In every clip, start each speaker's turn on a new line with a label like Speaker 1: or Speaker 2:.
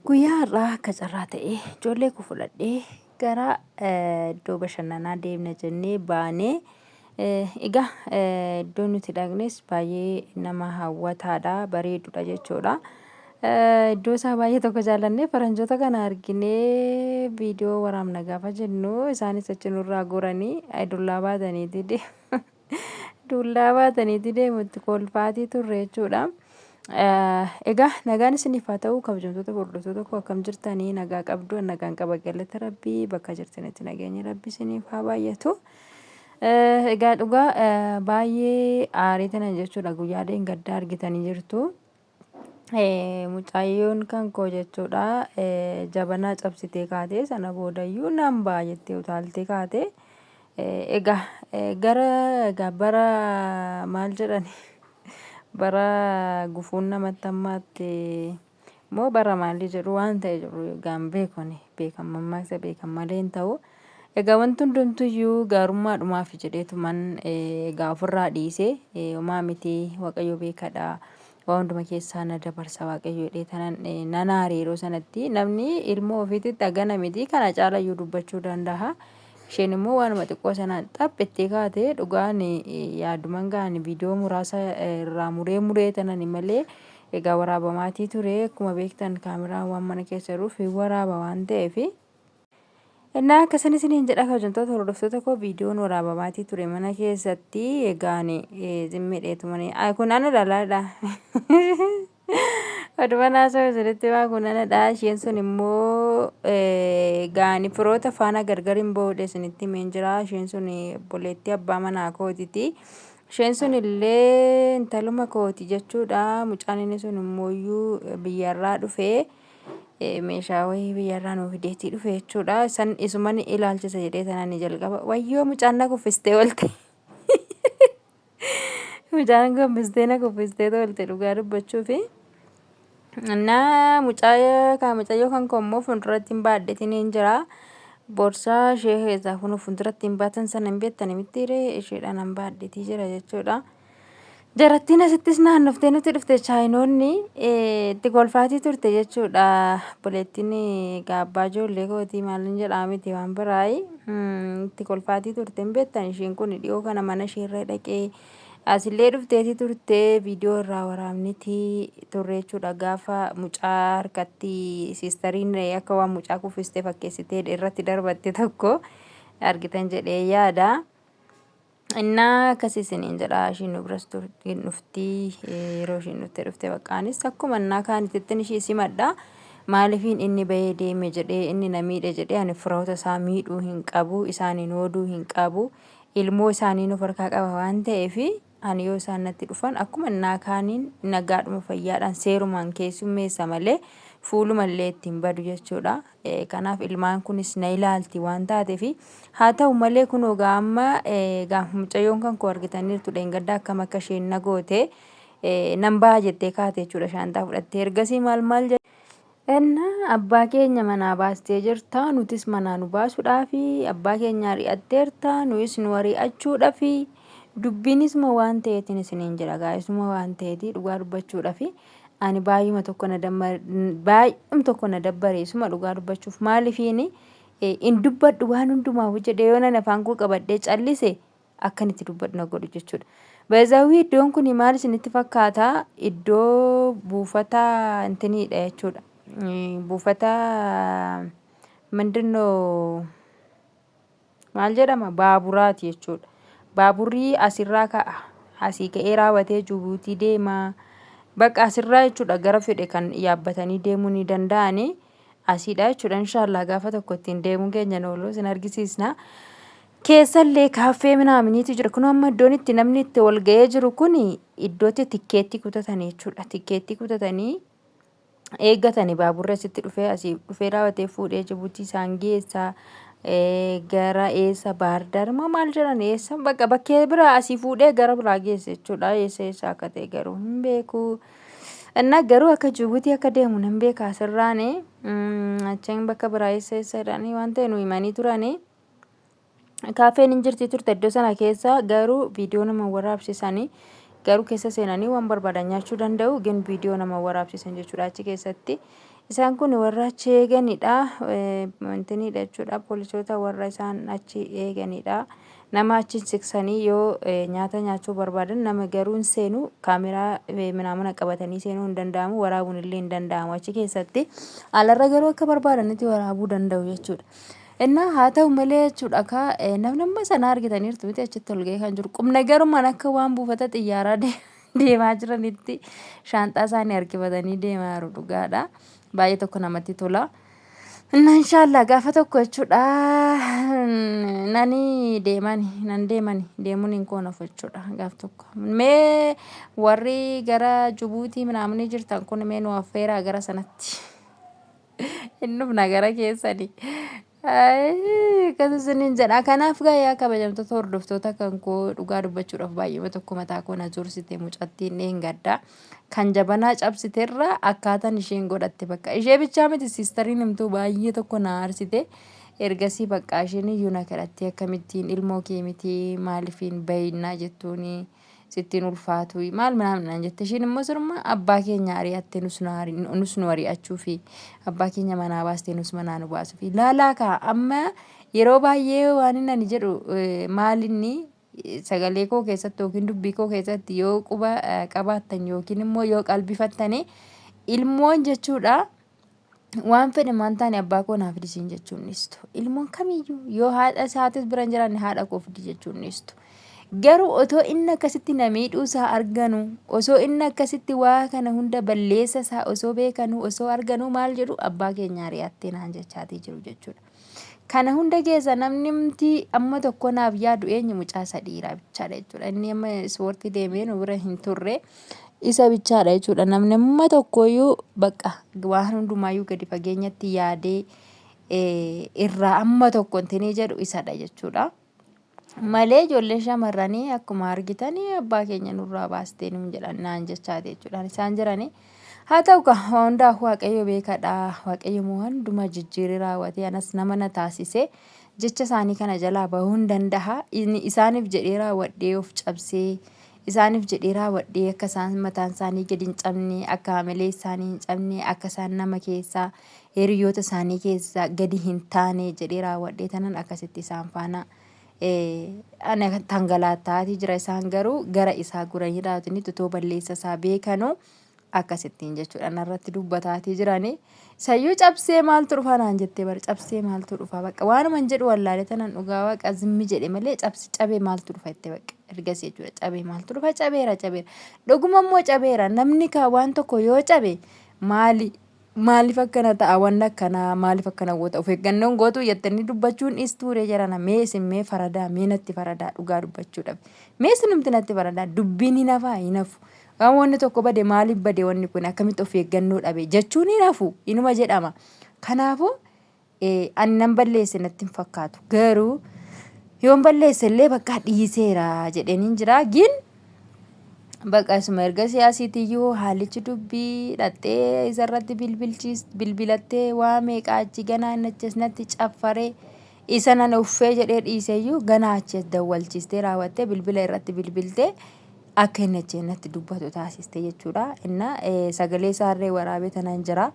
Speaker 1: Guyyaa har'aa akka carraa ta'ee ijoollee koo fudhadhee gara iddoo bashannanaa deemna jennee baanee egaa iddoon nuti dhaqnes baay'ee nama hawwataadha bareedudha jechuudha. Iddoo isaa baay'ee tokko jaallannee faranjoota kana arginee viidiyoo waraabna gaafa jennu isaanis achi nurraa goranii dullaa baataniiti deemu. Dullaa baataniiti deemu itti kolfaatii turre jechuudha. Egaa nagaan isiniif haa ta'u kabajamtoota hordoftoota koo akkam jirtanii nagaa qabdu nagaan qaba galata rabbii bakka jirtanitti nageenyi rabbi isiniif haa baay'atu. Egaa dhugaa baay'ee aarii tana jechuudha guyyaa dheengaddaa argitanii jirtu. Mucaayyoon kan koo jechuudha jabanaa cabsitee kaatee sana boodayyuu nan ba'a jettee utaaltee kaate. Egaa gara egaa bara maal jedhani bara gufuun namatti hammaatte moo bara maalii jedhu waan ta'e jedhu egaa hin beeku ani beekan mammaaksa beekan malee hin ta'u. Egaa wanti hundumtuyyuu gaarummaadhumaaf jedheetuman egaa ofirraa dhiise homaa miti waaqayyo beekadha. Waa hunduma keessaa na dabarsa waaqayyo jedhee tanan nan aare yeroo sanatti namni ilmoo ofiititti hagana miti kana caalayyuu dubbachuu danda'a. Isheen immoo waanuma xiqqoo sanaan xaphittee kaate dhugaan yaaduman ga'an viidiyoo muraasa irraa muree muree tanani malee egaa waraabamaatii ture akkuma beektan kaameraan waan mana keessa jiruuf hin waraaba waan ta'eef. Innaa akkasan isiniin jedha kabajamtoota hordoftoota koo viidiyoon waraabamaatii ture mana keessatti egaa ani zimmidheetumani kun ana dhalaadha. Oduma naasoo isinitti himaa kun anadha. Isheen sun immoo gaani firoota faana gargar hin ba'uudha isinitti himeen jira. Isheen sun obboleettii abbaa manaa kootiti. Isheen sun illee intaluma kooti jechuudha. Mucaan inni sun immoo iyyuu biyyarraa dhufee meeshaa wayii biyyarraa nuu fideetii dhufe jechuudha. San isuman ilaalchisa jedhee tanaan ni jalqaba. Wayyoo mucaan na kuffistee oolte. Mucaan gombistee na kuffistee oolte dhugaa dubbachuufi. Innaa mucaa kan mucayyoo kan koo immoo fuulduratti hin baadhetiin hin jira. Boorsaa ishee keessaa kun fuulduratti hin baatan sana hin beektani mittiiree isheedhaan hin baadhetii jira jechuudha. Jarattiin asittis naannoftee nutti dhufte chaayinoonni itti kolfaatii turte jechuudha. Obboleettiin egaa abbaa ijoollee kootii maalin jedhaa miti waan biraayi. Itti kolfaatii turte hin beektan isheen kun dhiyoo kana mana isheerra dhaqee asillee dhufteetii turte viidiyoo irraa waraabniti turre jechuudha. Gaafa mucaa harkatti siistariin akka waan mucaa kuffistee fakkeessitee irratti darbatte tokko argitan jedhee yaada. Innaa akkas isiniin jedha ishiin nu biras hin dhufti yeroo ishiin dhufte dhufte bakka anis akkuma innaa kaanitittin ishii simadha maalifiin inni bahee deeme jedhee inni na miidhe jedhee ani firoota isaa miidhuu hin qabu isaaniin hooduu hin qabu ilmoo isaaniin of harkaa qaba waan ta'eef ani yoo isaan natti dhufan akkuma innaa kaaniin nagaadhuma fayyaadhaan seerumaan keessummeessa malee fuulumallee ittiin badu jechuudha. Kanaaf ilmaan kunis na ilaalti waan taateef haa ta'u malee kunoo egaa amma egaa mucayyoon kan koo argitaniirtu dheengadda akkam akka isheen na goote nan baha jettee kaate jechuudha shaanxaa fudhattee ergasii maal maal jedhe Enna abbaa keenya manaa baastee jirta nutis manaa nu baasuudhaafi abbaa keenya ari'atteerta nuyis nu ari'achuudhafi dubbiin isuma waan ta'eetiin isiniin jedha gaa isuma waan ta'eeti dhugaa dubbachuudhafi Ani baay'uma tokko na baay'um tokko na dabbare isuma dhugaa dubbachuuf maalifiini in dubbadhu waan hundumaa jedhee yoo nan afaan koo qabadhee callise akkan itti dubbadhu na godhu jechuudha. Bazaawii iddoon kun maal isinitti fakkaata? Iddoo buufata intiniidha jechuudha. Buufata mindinoo maal jedhama baaburaati jechuudha. Baaburri asirraa ka'a. Asii ka'ee raawwatee Jibuutii deema. Bakka asirraa jechuudha gara fedhe kan yaabbatanii deemuu ni danda'ani. Asiidha jechuudha. Inshaallah gaafa tokko ittiin deemuun keenya hin oolu isin argisiisna. Keessallee kaaffee minaaminiitu jira. Kun amma iddoon itti namni itti wal ga'ee jiru kun iddootti tikkeettii kutatanii jechuudha. Tikkeettii kutatanii eeggatani baaburri asitti dhufee asii dhufee raawwatee fuudhee Jibuutii isaan geessa gara eessa Baardaar moo maal jedhan eessa bakka bakkee biraa asii fuudhee gara biraa geessa jechuudha eessa eessa akka ta'e garuu hin beeku. Innaa garuu akka Jibuutii akka deemu nan beeka asirraani achiin bakka biraa eessa eessa jedhanii waan ta'e nu himanii turanii. Kaaffeen hin jirti turte iddoo sana keessa garuu viidiyoo nama waraabsisanii garuu keessa seenanii waan barbaadan nyaachuu danda'u gin viidiyoo nama waraabsisan jechuudha achi keessatti. Isaan kun warra achi eeganidha. Intiniidha jechuudha. Poolisoota warra isaan achi eeganidha. Nama achi siqsanii yoo nyaata nyaachuu barbaadan nama garuu hin seenu. Kaameraa minaamina qabatanii seenuu hin danda'amu. Waraabuun illee hin danda'amu achi keessatti. Alarra garuu akka barbaadanitti waraabuu danda'u jechuudha. Innaa haa ta'u malee jechuudha kaa namni amma sana argitaniirtu miti achitti ol ga'ee kan jiru. Qubna garumaan akka waan buufata xiyyaaraa deemaa jiranitti shaanxaa isaanii harkifatanii deemaa jiru dhugaadha. Baay'ee tokko namatti tola. Inna inshaallah gaafa tokko jechuudha nani deemani nan deemani deemuun hin koon of jechuudha gaaf tokko. Mee warri gara Jubuutii minaamni jirtan kun mee nu affeeraa gara sanatti. Hin dhufna gara keessani. Akkas isiniin jedha. Kanaaf gaa yaa kabajamtoota hordoftoota kan koo dhugaa dubbachuudhaaf baay'eema tokko mataa koo na zuursite mucattiin dheengadda. Kan jabanaa cabsiterra akkaataan isheen godhatte bakka ishee bichaa miti siistariin himtuu baay'ee tokko na aarsite. Ergasii bakka isheen iyyuu na kadhattee akkamittiin ilmoo kee miti maalifiin bayinnaa jettuuni. Sitti hin ulfaatu maal minaamin naan jette. Ishiin immoo siruma abbaa keenya ari'atte nus nu ari- nus nu ari'achuufi abbaa keenya manaa baaste nus manaa nu baasuufi laalaa kaa. Amma yeroo baay'ee waan inni ani jedhu maalinni sagalee koo keessatti yookiin dubbii koo keessatti yoo quba qabaattan yookiin immoo yoo qalbifattani ilmoon jechuudha. Waan fedhe maan taane abbaa koo naa fidi siin jechuun dhiistu. Ilmoon kamiyyuu yoo haadha isaatis bira hin jiraanne haadha koo fidi jechuun dhiistu. Garuu otoo inni akkasitti na miidhuu isaa arganu, osoo inni akkasitti waa kana hunda balleessa isaa osoo beekanuu, osoo arganuu maal jedhu abbaa keenya ari'attee naan jechaatii jiru jechuudha. Kana hunda keessa namnimti amma tokko naaf yaadu eenyu mucaa isa dhiiraa bichaadha jechuudha. Inni amma ispoortii deemee nu bira hin turre isa bichaadha jechuudha. Namni amma tokkoyyuu bakka waan hundumaayyuu gadi fageenyatti yaadee irraa amma tokko intinii jedhu isadha jechuudha. Malee ijoolleen shamarranii akkuma argitanii abbaa keenya nurraa baastee nuun jedhan naan jechaati jechuudhaan isaan jiranii. Haa ta'u kaa waa hundaaf Waaqayyo beekadha. Waaqayyo immoo hundumaa jijjiiree raawwatee anas nama na taasise jecha isaanii kana jalaa bahuu hin danda'a. Inni isaaniif jedhee raawwadhee of cabsee isaaniif jedhee raawwadhee akka isaan mataan isaanii gadi hin cabne akka hamilee isaanii hin cabne akka isaan nama keessaa hiriyoota isaanii keessaa gadi hin taane jedhee raawwadhee tanan akkasitti isaan faana ana tangalaattaatii jira. Isaan garuu gara isaa guranii raawwatanii otoo balleessa isaa beekanuu akkasittiin jechuudha narratti dubbataatii jiranii. Sayyuu cabsee maaltu dhufa naan jettee bara cabsee maaltu dhufa bakka waanuma hin jedhu wallaalee tanan dhugaa waaqa zimmi jedhe malee cabsi cabee maaltu dhufa jette bakka ergasii jechuudha cabee maaltu dhufa cabeera cabeera dhuguma immoo cabeera. Namni kaa waan tokko yoo cabe maali maaliif akkana ta'a wanni akkanaa maaliif akkana goota of eeggannoon gootuu jettanii dubbachuun dhiistuure jarana. Mee isin mee faradaa, mee natti faradaa, dhugaa dubbachuudhaaf mee isinumti natti faradaa. Dubbiin hin hafaa? Hin hafu. Waan wanni tokko bade maaliif bade, wanni kun akkamitti of eeggannoo dhabe jechuun hin hafu, inuma jedhama. Kanaafuu ani nan balleesse natti hin fakkaatu. Garuu yoon balleesse illee bakka dhiiseera jedheen jira. Gin bakka isuma erga siyaasiitiyyuu haalichi dubbii dhaxxee isarratti bilbilchiis bilbilattee waa meeqa achi ganaa inni achi as natti caffaree isa nan uffee jedhee dhiiseyyuu ganaa achi as dawwalchiistee raawwattee bilbila irratti bilbiltee akka inni achi natti dubbatu taasiste jechuudha. Inna sagalee isaarree waraabee tanan jira.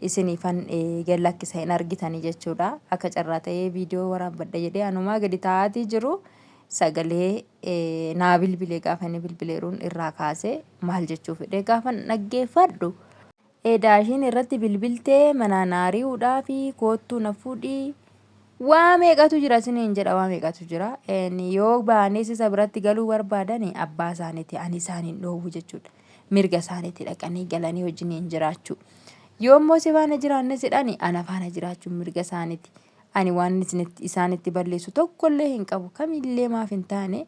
Speaker 1: Isiniifan gad lakkisa hin argitanii jechuudha. Akka carraa ta'ee viidiyoo waraabbadha jedhee anumaa gadi taa'aatii jiru sagalee naa bilbile. Gaafa inni bilbileeruun irraa kaasee maal jechuu fedhee gaafa dhaggeeffadhu. Edaa ishiin irratti bilbiltee manaa na ari'uudhaa fi koottuu na fuudhii waa meeqatu jira isiniin jedha, waa meeqatu jira. Yoo ba'anis isa biratti galuu barbaadan abbaa isaaniiti, ani isaan hin dhoowwu jechuudha. Mirga isaaniitti dhaqanii galanii wajjiniin jiraachuu. Yoo immoo si faana jiraanne jedhani ana faana jiraachuun mirga isaaniiti. Ani waan isaanitti balleessu tokkollee hin qabu. Kamillee maaf hin taane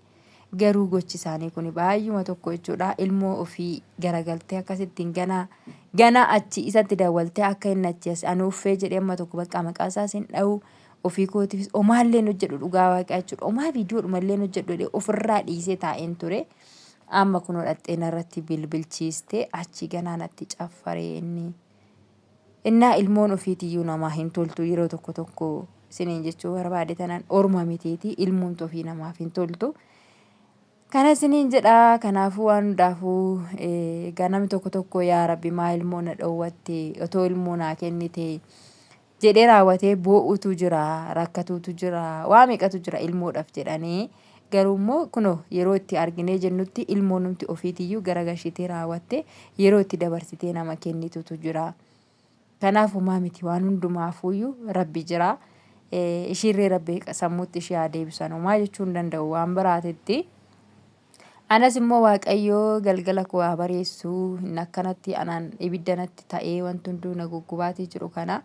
Speaker 1: garuu gochi isaanii kun baay'uma tokko jechuudha. Ilmoo ofii garagaltee akkasittiin ganaa ganaa achi isatti dawwaltee akka inni achi as ani uffee jedhee amma tokko bakka maqaa isaas hin dha'u ofii kootiifis omaallee hin hojjedhu dhugaa waaqaa jechuudha. Omaa viidiyoodhumallee hin hojjedhu jedhee ofirraa dhiisee taa'een ture. Amma kunoo dhaqxee narratti bilbilchiiste achi ganaa natti caffaree inni. Innaa ilmoon ofiitiyyuu namaa hin toltu yeroo tokko tokko isiniin jechuu barbaade tanaan orma mitiiti ilmoon ofii namaaf hin toltu. Kana isiniin jedha. Kanaafuu waan hundaafuu egaa namni tokko tokko yaa Rabbi maa ilmoo na dhoowwatte, otoo ilmoo naa kennite jedhee raawwatee boo'utu jira, rakkatuutu jira, waa meeqatu jira ilmoodhaaf jedhanii. Garuu immoo kunoo yeroo itti arginee jennutti ilmoonumti ofiitiyyuu garagalchitee raawwatte yeroo itti dabarsitee nama kennitutu jira. Kanaaf homaa miti, waan hundumaafuuyyuu Rabbi jira. Ishiirree Rabbi sammuutti ishee haa deebisu. Ani homaa jechuu hin danda'u waan biraatitti. Anas immoo Waaqayyo galgala koo haa bareessu. Inni akkanatti anaan ibidda natti ta'ee wanti hunduu na guggubaatii jiru kana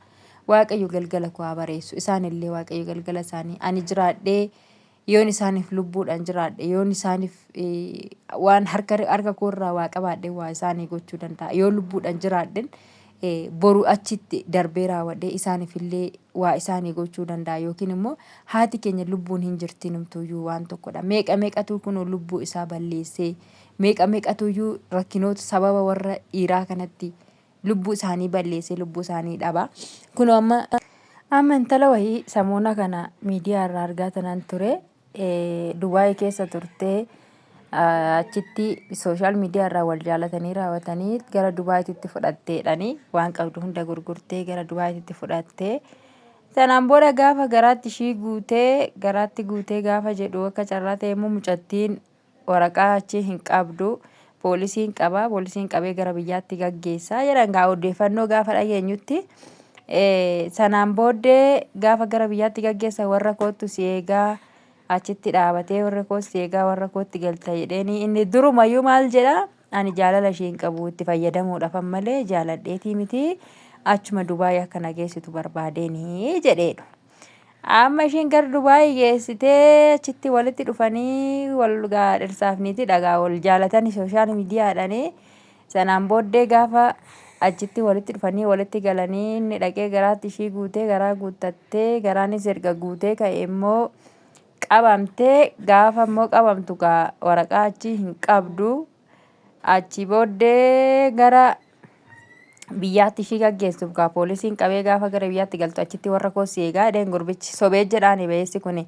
Speaker 1: Waaqayyo galgala koo haa bareessu. Isaanillee Waaqayyo galgala isaanii ani jiraadhee yoon isaaniif lubbuudhaan jiraadhe, yoon isaaniif waan harka harka koorraa waa qabaadhe waa isaanii gochuu danda'a. Yoo lubbuudhaan jiraadhen boru achitti darbee raawwadhee isaaniif illee waa isaanii gochuu danda'a. Yookiin immoo haati keenya lubbuun hin jirti numtuyyuu waan tokkodha. Meeqa meeqatu kunoo lubbuu isaa balleessee, meeqa meeqatuyyuu rakkinoota sababa warra dhiiraa kanatti lubbuu isaanii balleessee lubbuu isaanii dhaba. Kunoo amma intala wayii samoona kana miidiyaa irraa argaa tanan ture. Dubaay keessa turtee achitti sooshaal miidiyaa irraa wal jaalatanii raawwatanii gara Dubaayitti fudhatteedhani waan qabdu hunda gurgurtee gara Dubaayitti fudhattee. Sanaan booda gaafa garaatti ishii guutee, garaatti guutee gaafa jedhu akka carraa ta'e immoo mucattiin waraqaa achii hin qabdu, poolisiin qaba, poolisiin qabee gara biyyaatti gaggeessa jedhan. Gaa odeeffannoo gaafa dhageenyutti sanaan booddee gaafa gara biyyaatti gaggeessa warra koottu si eegaa achitti dhaabatee, warra koo si eegaa, warra kootti galta jedheeni. Inni durumayyuu maal jedha? Ani jaalala ishee hin qabu, itti fayyadamuudhaaf malee jaaladheetii miti, achuma Dubaay akka na geessitu barbaadeeni jedheedhu. Amma ishiin gara Dubaay geessitee achitti walitti dhufanii wal gaa dhirsaaf niitii dhagaa wal jaalatanii sooshaal miidiyaadhaanii. Sanaan booddee gaafa achitti walitti dhufanii walitti galanii inni dhaqee garaatti ishii guutee, garaa guuttattee, garaanis erga guutee ka'e immoo qabamtee. Gaafa immoo qabamtu gaa waraqaa achii hin qabdu. Achii booddee gara biyyaatti ishii gaggeessuuf gaa poolisiin qabee gaafa gara biyyaatti galtu achitti warra koo si eegaa jedheen gurbichi sobee jedhaani ba'eessi kuni.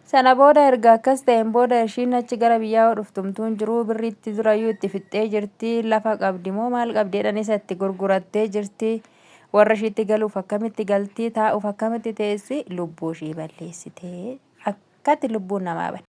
Speaker 1: Sana booda erga akkas ta'een booda ishiin achi gara biyyaa yoo dhuftumtuu hin jiru, birriitti durayyuu itti fixxee jirti, lafa qabdi moo maal qabdi jedhan isa itti gurgurattee jirti. Warra ishiitti galuuf akkamitti galti, taa'uuf akkamitti teessi, lubbuu ishii balleessitee akkatti lubbuun namaa badde.